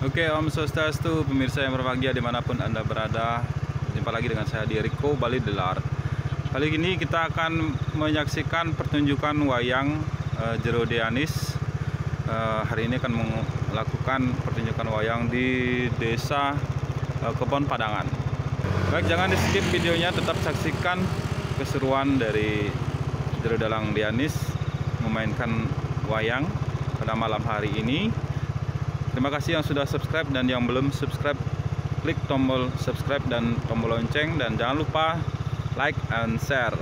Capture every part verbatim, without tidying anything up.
Oke, Om Swastiastu, pemirsa yang berbahagia dimanapun Anda berada. Jumpa lagi dengan saya di Rico Bali Delar. Kali ini kita akan menyaksikan pertunjukan wayang, eh, Jero Dianis. Eh, hari ini akan melakukan pertunjukan wayang di Desa, eh, Kebon Padangan. Baik, jangan di-skip videonya, tetap saksikan keseruan dari Jero Dalang Dianis memainkan wayang pada malam hari ini. Terima kasih yang sudah subscribe, dan yang belum subscribe, klik tombol subscribe dan tombol lonceng, dan jangan lupa like and share.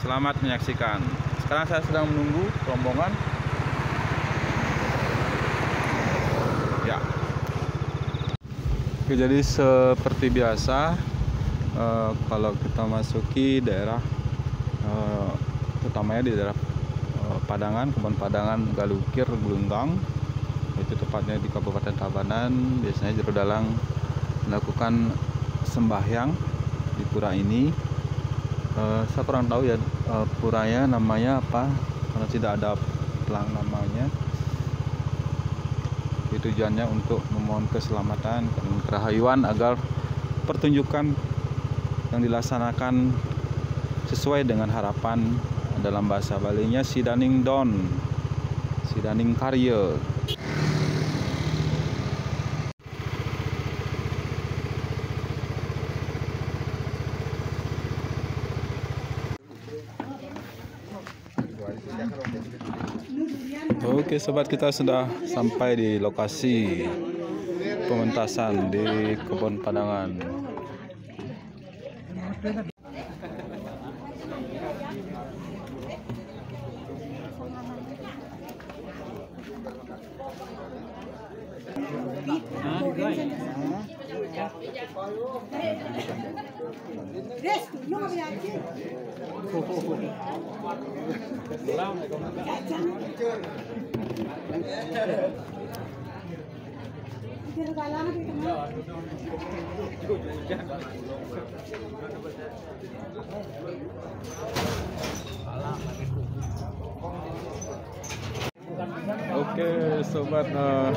Selamat menyaksikan. Sekarang saya sedang menunggu rombongan. Ya. Oke, jadi seperti biasa, eh, kalau kita masuki daerah, eh, utamanya di daerah, eh, Padangan, Kebon Padangan, Galukir, Gelunggang, itu tepatnya di Kabupaten Tabanan, biasanya Jero Dalang melakukan sembahyang di pura ini. Eh, saya kurang tahu ya, eh, puranya namanya apa, karena tidak ada pelang namanya. Itu tujuannya untuk memohon keselamatan dan kerahayuan agar pertunjukan yang dilaksanakan sesuai dengan harapan. Dalam bahasa Balinya, sidaning don, sidaning karya. Oke, sobat, kita sudah sampai di lokasi pementasan di Kebon Padangan. Oke, sobat, eh,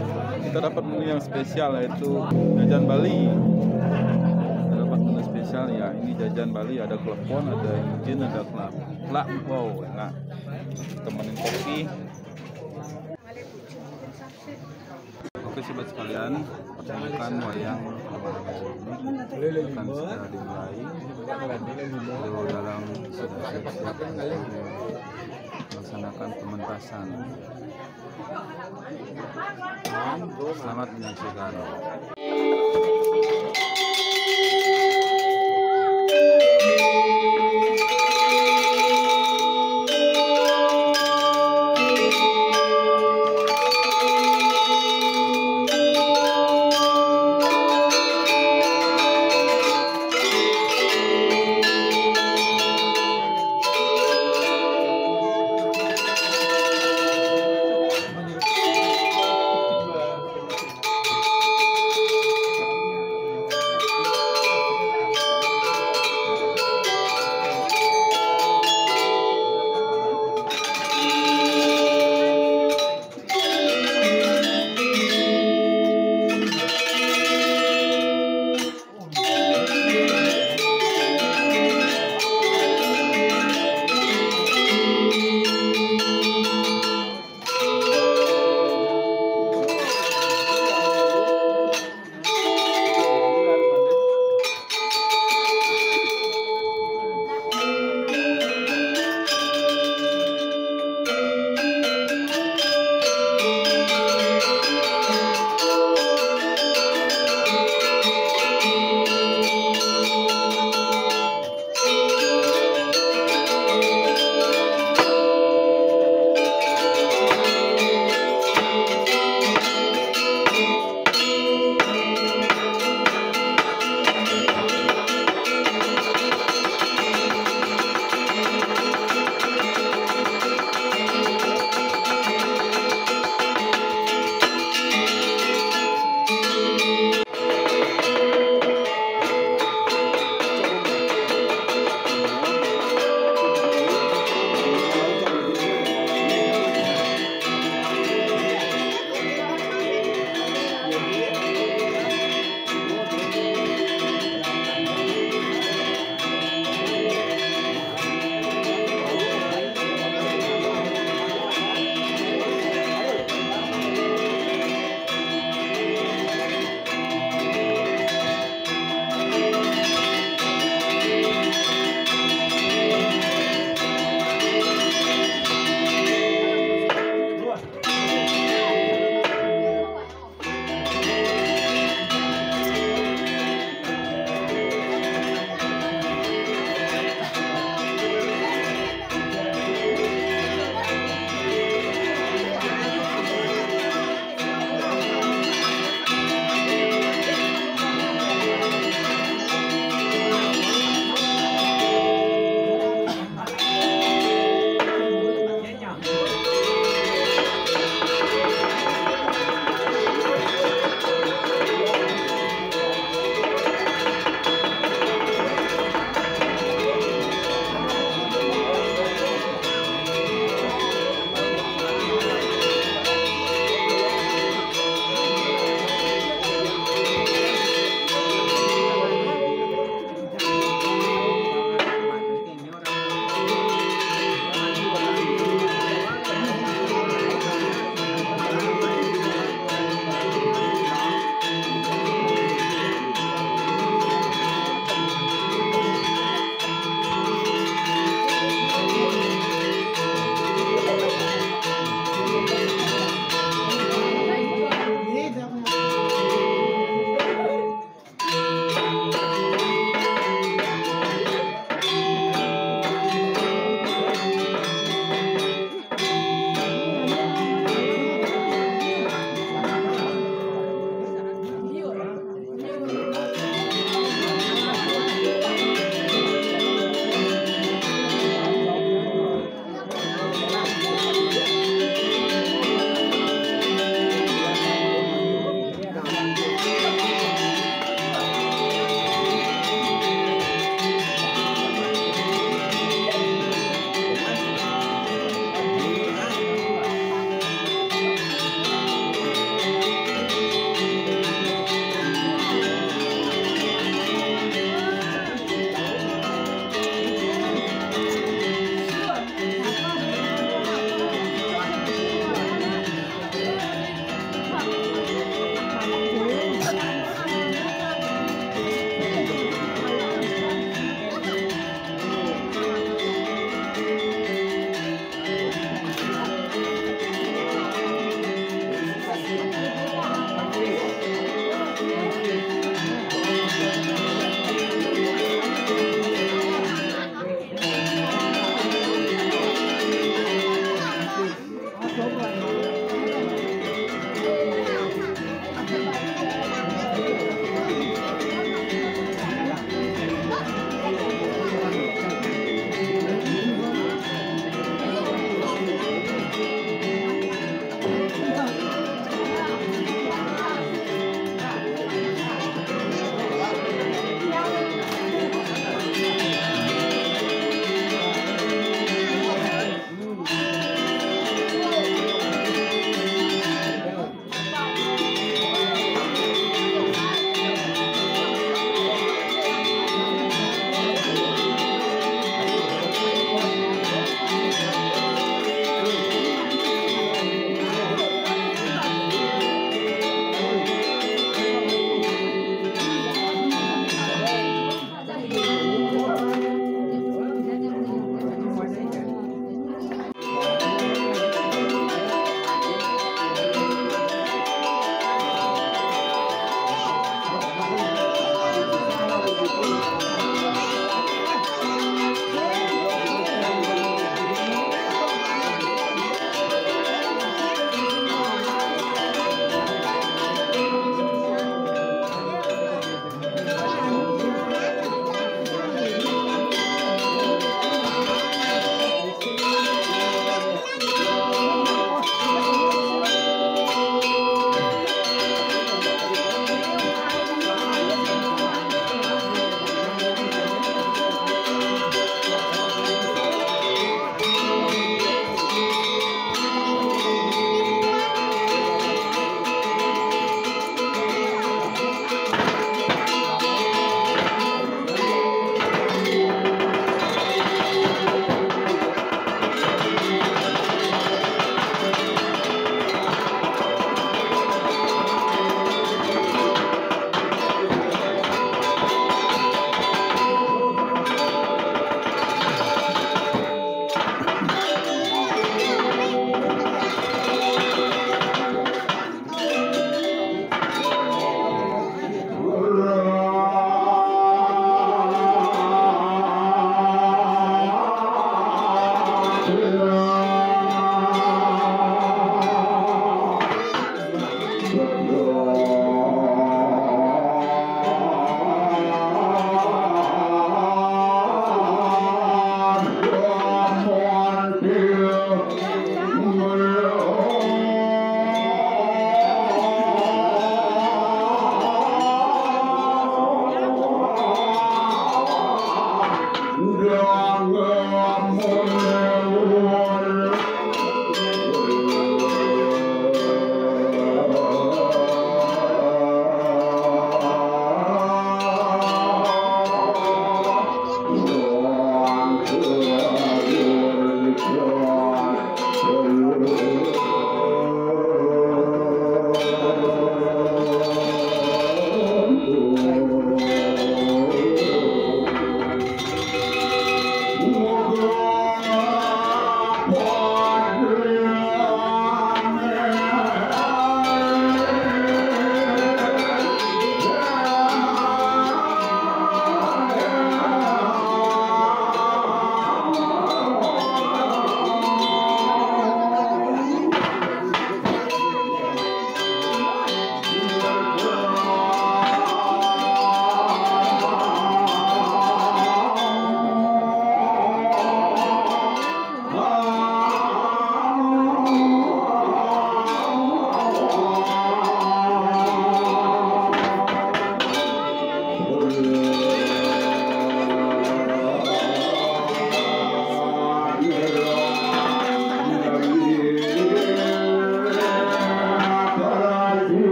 kita dapat menu yang spesial, yaitu jajan Bali. Kita dapat menu spesial ya. Ini jajan Bali, ada klepon, ada injin, ada kelak. Kelak, wow, enak. Temenin kopi. Oke, sobat sekalian, pertunjukan wayang ini akan segera dimulai. Jero Dalang sudah siap-siap untuk melaksanakan pementasan. Selamat menyaksikan.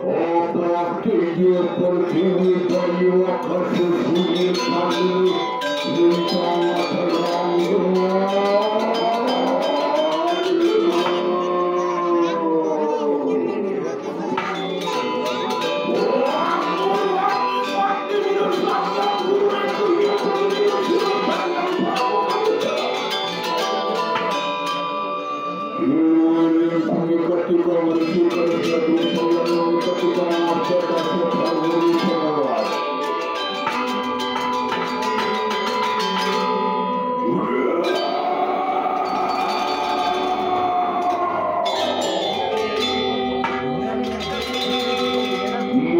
Otak tinggi pertiwi banyu akan sesunyi kami lintang terang.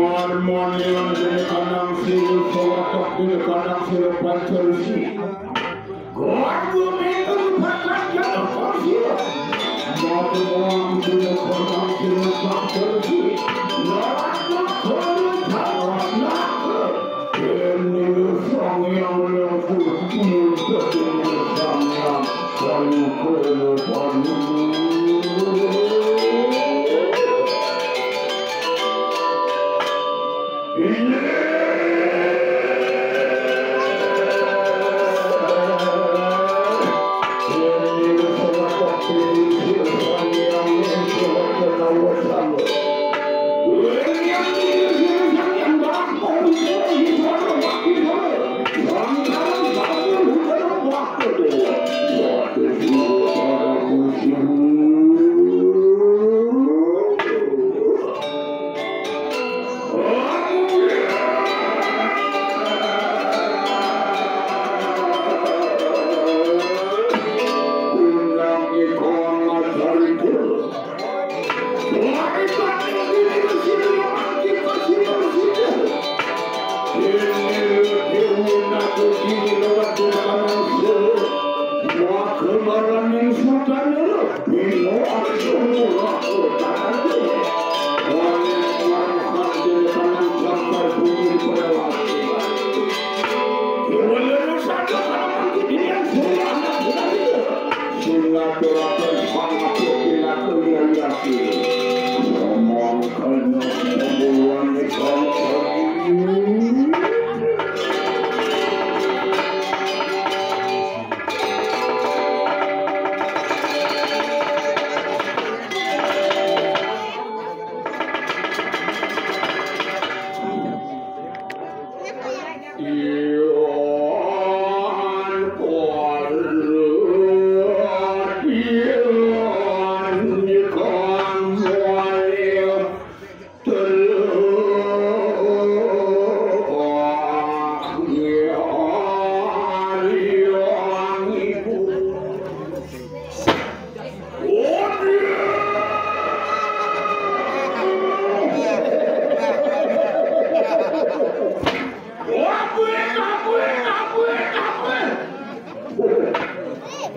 Marmonian dene kanang sira sawatek dene kanang sira pancersi. Gua itu pakan jatuh kursi. Maka orang dene kanang sira pancersi. Neraka kaya jalan neraka. Ini Sang Hyang Lewu, ini Sang Hyang Lewu.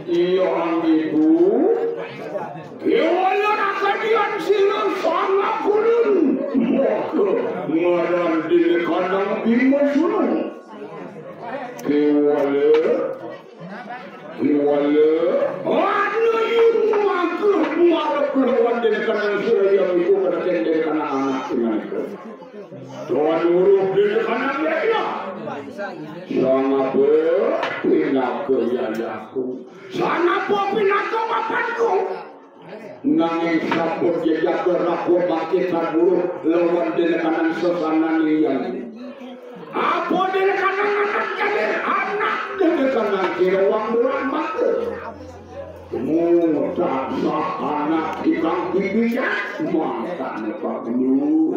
Iya, Ibu. Kewala rakadian sira sangakulun. Maka ngaran dene kandang Bima Suna. Kiwala. Kiwala. Anu yun maguh marep lawan Déné Kanang Sirayang itu kadéngkén Déné Kanang anak sing nganeka. Tuan uruh Déné Kanang yaya. Sangapa pinaka yayahku? Sangapa pinaka bapanku? Nanging sampun jejaka rapuh bangkit kaburuh lawan Déné Kanang sesanané yang. Apa Déné Kanang anak jadi anak Déné Kanang Sirayang durang maka. Temu tansah anak ikang bibiyang mangkane pagulu.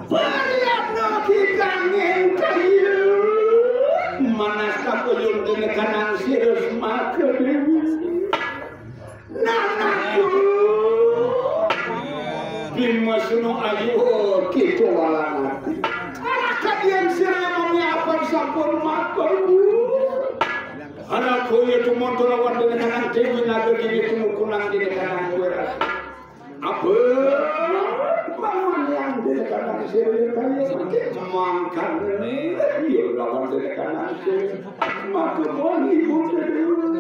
Pariapna kikangin kayu. Manas kapuyun Déné Kanang Sirus maka Déwi. Nanakku. Bima Suna ayu kita walang ati. Anak kadian sira mami apan sampun matur. Anak kaya tumonto lawan Déné Kanang Déwi Naga Gini tumukunang Déné Kanang Wéra. Apa? Paman yang Déné Kanang Sirih kaya mangké mangkane iya lawan Déné Kanang Sirih. Maka moni ibu kedua.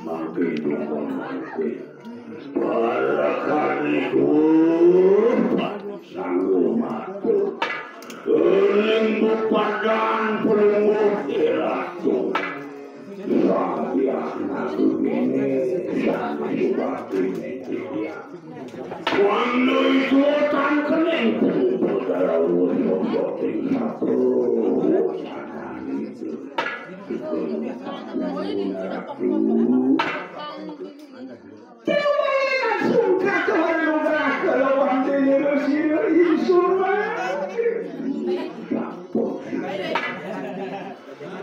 Mangke dukun mangke. Parakaniku sanggup matur. Ring bupadan pelungguh iratu. Sang Hyang Agung ini sang subakti ini. Wanda itu tangkening pengubur dalam wujud boting satu. Déwa langsung kakawan lumrah kalawan Déné Resi Insun.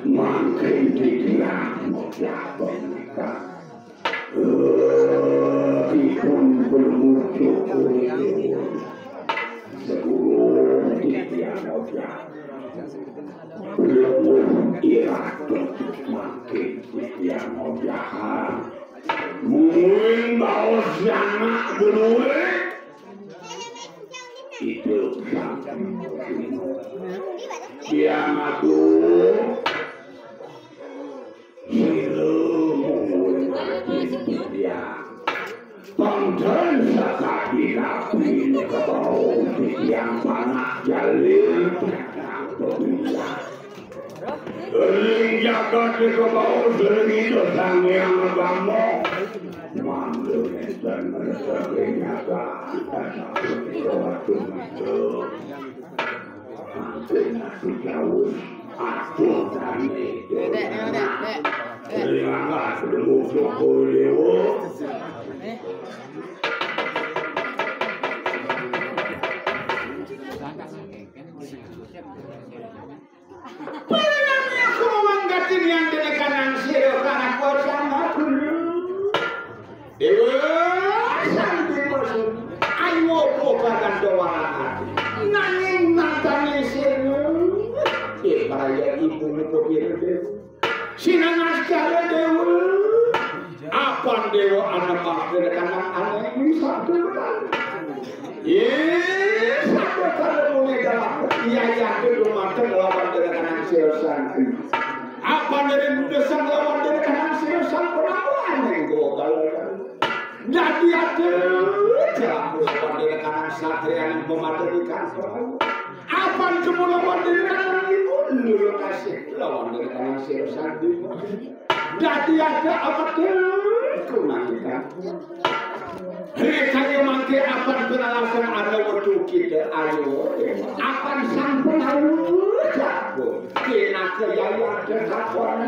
Mangkin titiang ngucap menika. Eh, dipun pemujud. Segulung titiang ngucap. Lemuh iratu mangkin titiang ngucap. Mungguing baos jamak benué. Hidup sang Tiang Agung. Sira mungguing ati titiang. Pangdan sakadi nabi kebau titiang panak jalil. Ring jagat kebau sering itu sang yang agama. Mandu nenten mereka nyata. Waktu itu. Aku jauh. Aku tani. Dek, dek, dek, dek. Ring angkat, Joko Dewa. Panjenengan aku manggatin yang Déné Kanang Sira karakuat sama guru. Dewa sang Dewa sun. Ayo buka dan doa. Nanging nantane sira. Ibraya ibu niku pira, Dewa? Sinangastara Dewa. Apan Dewa anemah Déné Kanang anéh wisata. Yé, sabda kala muni dalah yayah dumateng lawan Déné Kanang Sira Sangti. Apan dari desang lawan Déné Kanang Sira Sangti, anéh gogal. Dadi ati, kelaku lawan Déné Kanang satriyaning pematur ikan. Apan kemu lawan Déné Kanang ibu, nulung kasih lawan Déné Kanang Sira Sangti. Dadi ada apa tuh? Kunangikan. Rikaya mangke apan penalasan ada wetu kita ayo. Apan sampun ayo. Jago. Kena Kejayaan kekakuan.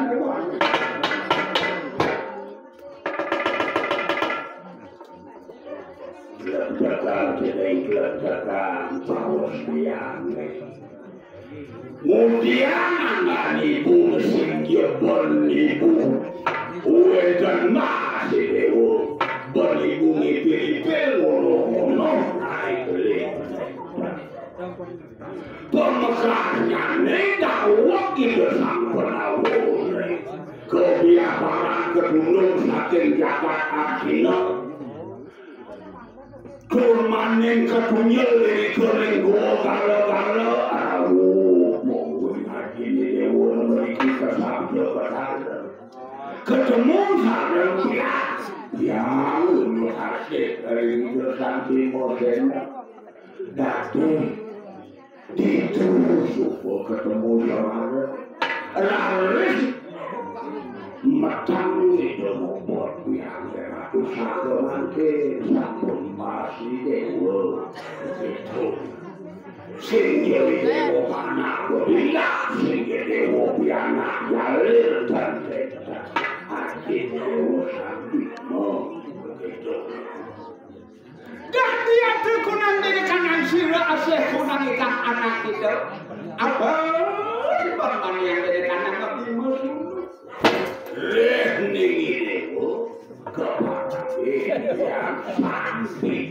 Glegegan, jeneng glegegan, paus biange. Mudian angan ibu sing jebon ibu. Wénten masih dewa. Ben ibu ngipil-ipil ngono-ngono naik beli. Pamekasnyané dawuh Ida Sang Pandawa. Kebiaparan kedunung saking jagat Astina. Kurmaning ketunyel ing kering gua gala-gala. Awuh, monggo ngajiné dewa mriki kesabda petara. Ketemu sareng bias. Yang lu kasih dari Ida Sang Bima Sena. Dadi, ditusuh ketemu saudara. Raris metang itu mobot biang ratu saka mangke sampun pasti dewa. Itu. Sing jadi dewa anak bebilang, sing jadi dewa pianak jalir dan tenda. Ati dewa sambil mau begitu. Dadi ati kunang dene kanang sira asih kunang ikang anak kita. Apa bang manian dene kanang ngebimus? Leh ning ini, Bu. Kepada yang sampai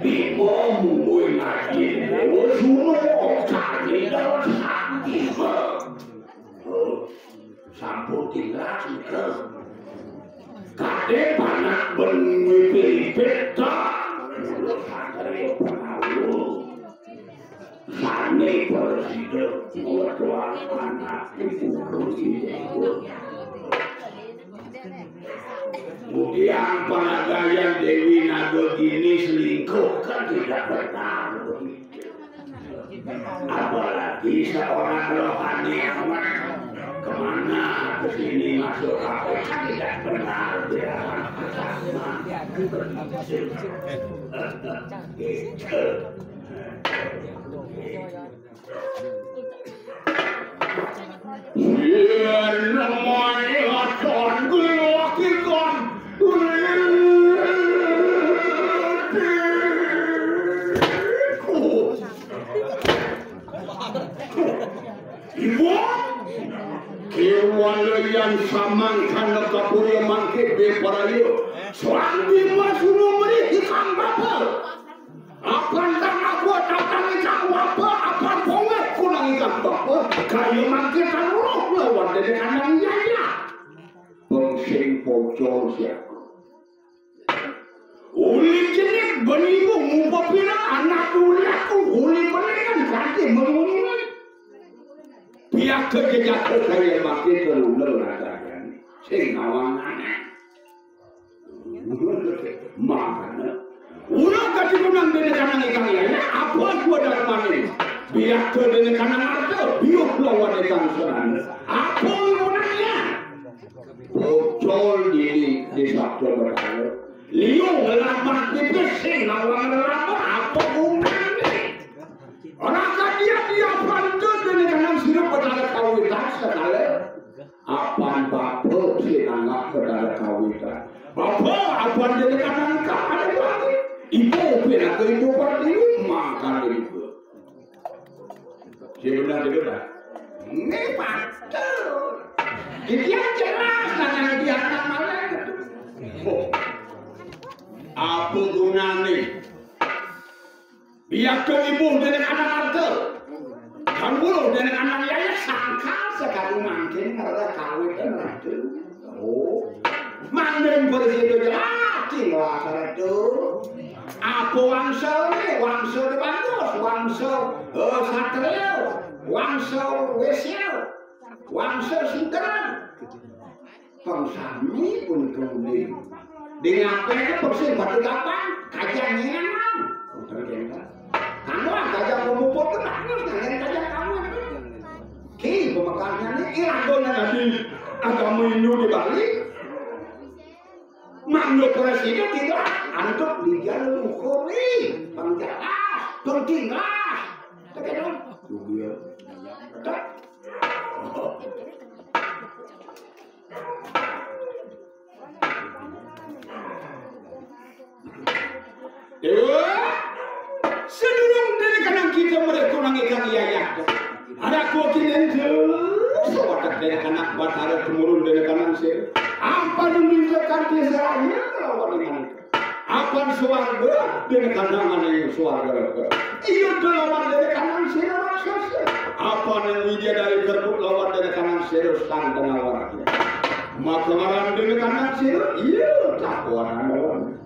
Bima mungguing ngaji dewa suno kami dalam sakti. Sampun tinggal kita. Kadé panak ben mipit-mipit ta. Mula satria penawa. Sane prasida ngwetuang anak ibu kruci dewa. Kemudian panagayan Dewi Nagagini selingkuh kan tidak benar. Apalagi seorang rohani amat kemana ke sini masuk apa kan tidak benar dia. Yen namanya aton geluakikan. Ibu, kewalayan samangkana kapurya mangke beparaya. Swandi masuna mrih ikang bapa. Apan kang aku tatang ikang bapa, apan pongeh kunang ikang bapa. Kaya mangke tan uruh lawan dene kandang yaya. Pengsing pocol siaku. Uli jenik benimu mupa pira anak uli aku uli pelengan kanthi mengunyi. Piaka jejaka kaya makin terulur rakyat. Sing ngawang anak. Makana. Ulah kati kunang dene kanang ikang yaya, apa gua darmane? Piaka dene kanang arta, biuh lawan ikang senana. Apa gunanya? Pocol dini di sabda berkala. Liu ngelamar tipis sing ngawang ngelamar apa gunane? Ora kadia dia pantun dene kanang sirup betara kawitan sekali. Apan bapa sing nanggap betara kawitan. Bapa apan dene kanang ka ada lagi. Ibu pinaka ibu pertiwi makan ibu. Sing bener dulu dah. Ini pantun. Iki jelas nang yang dia anak malah. Oh. Apa gunane? Biar ibu dene anak arta. Kawula dene anak yaya sangkal sekali mangkin ngerti kawit ratu. Oh. Mandeng bersih itu jelas tinggal ratu. Apa wangsa ne? Wangsa ne bagus, wangsa eh, satria, wangsa wesya, wangsa sudra. Pang sami pun kemudian. Dengan apa itu persis batu gapan, kajang nyenang. Ternyata. Kamu kajang pemupuk itu bagus, dengan kajang kamu itu. Ki, pemekasnya ini, irago nanti agama Hindu di Bali. Manuk presiden tidak antuk di jalur kuri, pengjalas, pengtinggas. Oke dong? Duh, iya. Betul? Batara tumurun dene kanang sira. Apan nindikan desa raya kelawan dengan. Apan swarga dene kanang aning swarga. Iya kelawan dene kanang sira raksasa. Apan yang widya dari kerbuk lawan dene kanang sira sang denawar. Maka ngaran dene kanang sira, iya takuan lawan.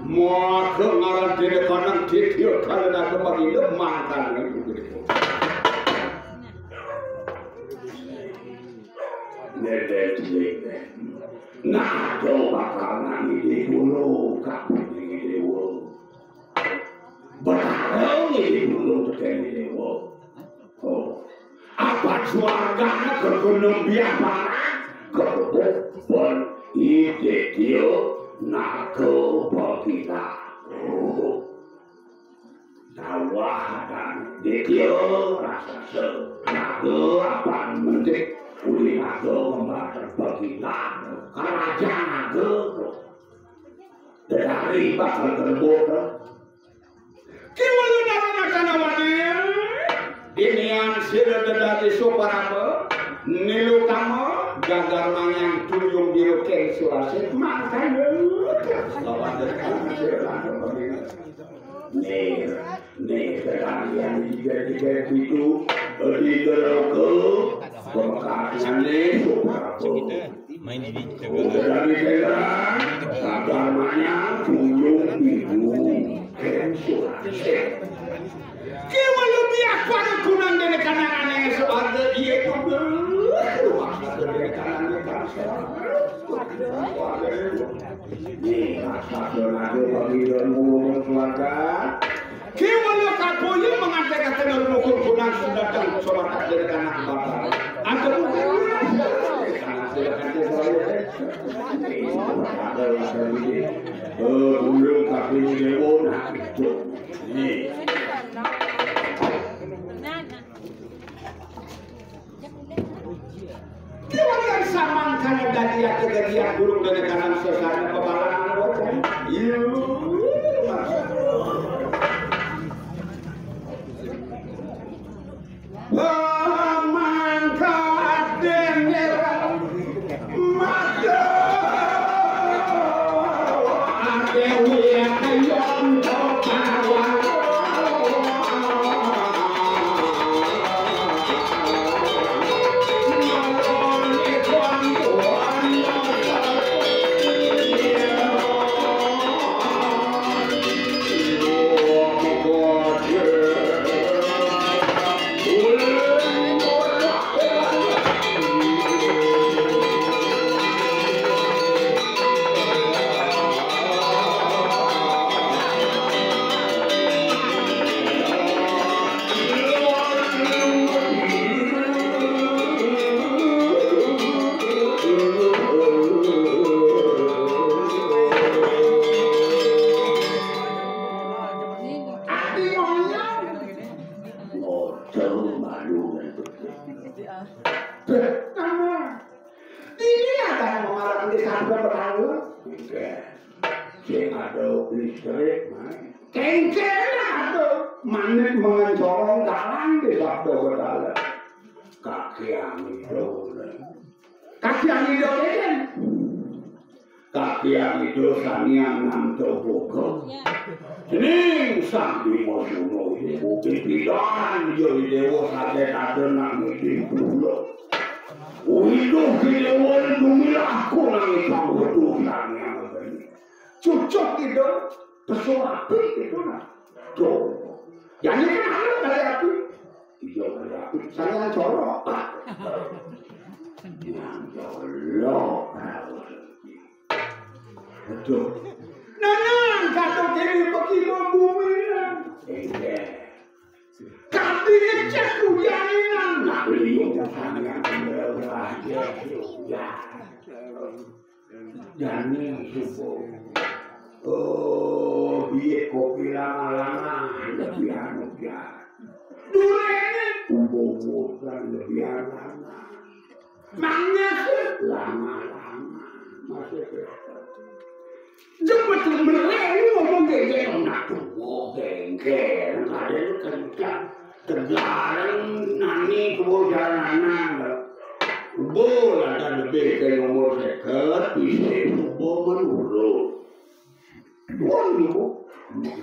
Maka ngaran dene kanang titio kala naga pagila mangkan. Nede cilik. Nah, do bakal nang ini dulu, kaping ini dewa. Bakal ini dulu, tekeni dewa. Oh. Apa suargana ke gunung biar barang? Ke bubon ide dio naga bagila. Oh. Dawahan ditya raksasa, naga apan mentik uli naga membater begilang kerajaan naga. Dedari bakal gerembok. Kiwala narana kanawane. Dinian sira dedari suparama, nilukama, gagar manyang tunjung biru keng surasih, mangkana. Lawan dedari sira langkung pemina. Nih, nih, sekalian tiga-tiga itu, di neraka, pemekasannya suprapo. Main di Udah dari daerah, sabar manyang, tulung minggu. Kiwala biak pada kunang dene kanangane suarga, iya itu. Nih, masa donago pemilihan umum keluarga. Kiwala kapoya mangantekaken rukun kunang sudatang sorakat dene kanang batal. Angka bukan. Nih, masa donago pemilihan umum keluarga. Nih. Kemudian samangkana dadi ate gajian burung dene kanang sesana pepalangan bocah. Iya. Pamangkat dene mata. Ate wiya kayon. Ati ngono. Ngojo malu. Ini ada yang mengalami sabda pertama. Enggak. Sing ada listrik, Mas. Kengkeng ada. Manit mengencorong dalang di sabda berdalan. Kaki angin dolan. Kaki angin dolan. Kakian Ida Sang Hyang Nanta Boga. Ning Sang Bima Suna iku pimpinan ya Dewa sajen ada nang ngiring kula. Widuh Dewa dumilah kunang Sang Wetu Sang Hyang Agni. Cucuk Ida peso apik itu nah. Tuh. Jadi kan anu kali aku. Iya, kali aku. Saya corok. Yang corok. Aduh. Nah, nah, kata kene pekilo bumi. Iya. Kati ngecek ujanan. Nah, beliau yang ya. Jani subuh. Oh, biye kopi lama-lama lebih anu ya. Durene umbo-umbo kan lebih lama. Nangis lama-lama. Masih kerasa. Jemput mereka ngomong gengge, nak tuwo gengge, kadang kencang, tegareng nani tuwo jalanan. Ubo lantas lebih ke nomor seket, bisa ubo menurut. Pun niku,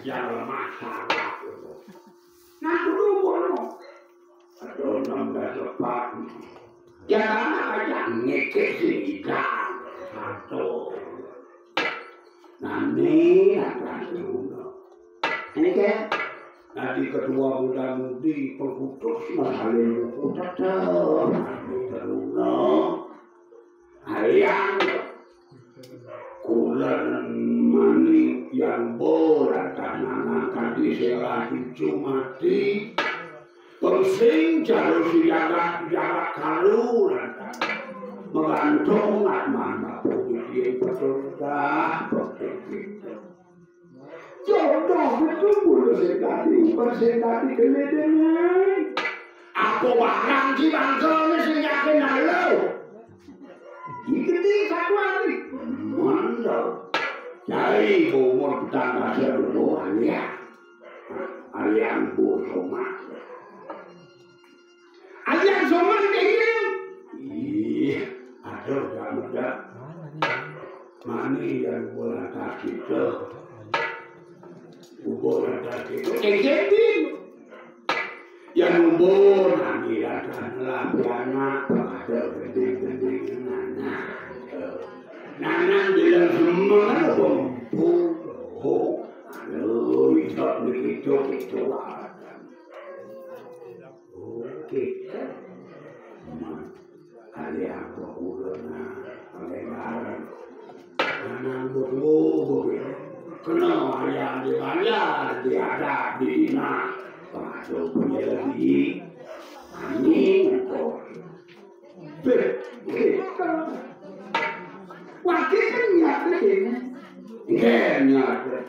yang lemah sangat. Nah, kudu kono. Aduh, nambah sepat. Ya, anak aja ngekek sing idang. Satu. Nani, atas dulu. Ini kan, tadi ketua muda-mudi, pengkutus, masalah buku tetap. Terus, alian. Kula mani yang bola tanah kadi sela cucu mati. Pemsing jalu si jagat jagat kalu lantas. Menggantung mana pun yang bertolak. Jodoh betul bulu sing tadi, uber sing tadi geledengan. Apa barang ki bangkane sing yakin halo? Iki di satu hari. Mantap. Cari umur petang dasar dulu, alian. Alian bosoma. Alian soman kenging. Ih, aduh, gak meda. Mani yang bola tas itu. Ubo lantas itu kenging. Yang ubo nani lantas lah piana. Ada gending-gending nana. Nana bilang semua kan ubo ngumpul. Oh, aduh, itu begitu, gitu. Oke. Nah, kali apa ulun, nah, pakai barang. Nah, nang butuh, butuh. Kena wayang dibayar, diadap, dihina. Padu punya lagi. Angin, kok. Beh, beh. Wakil kan niatnya gini. Iya, niatnya.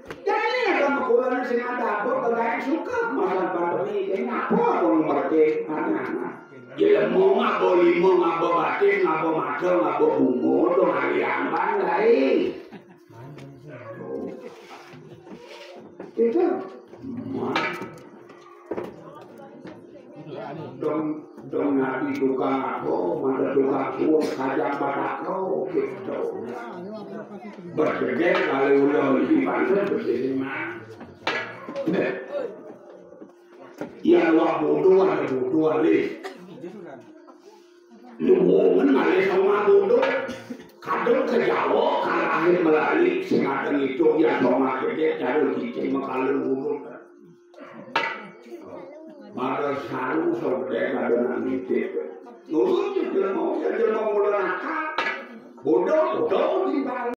Jadi ada makulana sing ada apa, kagak suka masalah pandemi. Ini apa, apa ngerti? Anak-anak. Ilmu ngapa lima, ngapa batin, ngapa mata, ngapa bungo, dong hari amban, guys. Itu. Dong, dong nabi tukang apa, mana tukang suwung, kajang batako, gitu. Bergedek kali ulah di pantai bersih mah. Ya, wah bodoh, ada bodoh, alih. Lu wongen ngalih sama bodoh. Kadang ke Jawa, kalahin melali, sing ada ngitung, ya, sama gede, cara cicing, makalu urut. Mara saru, saudara, ada nang nitip. Nurut, dia mau, dia mau mula nakal. Bodoh, bodoh, di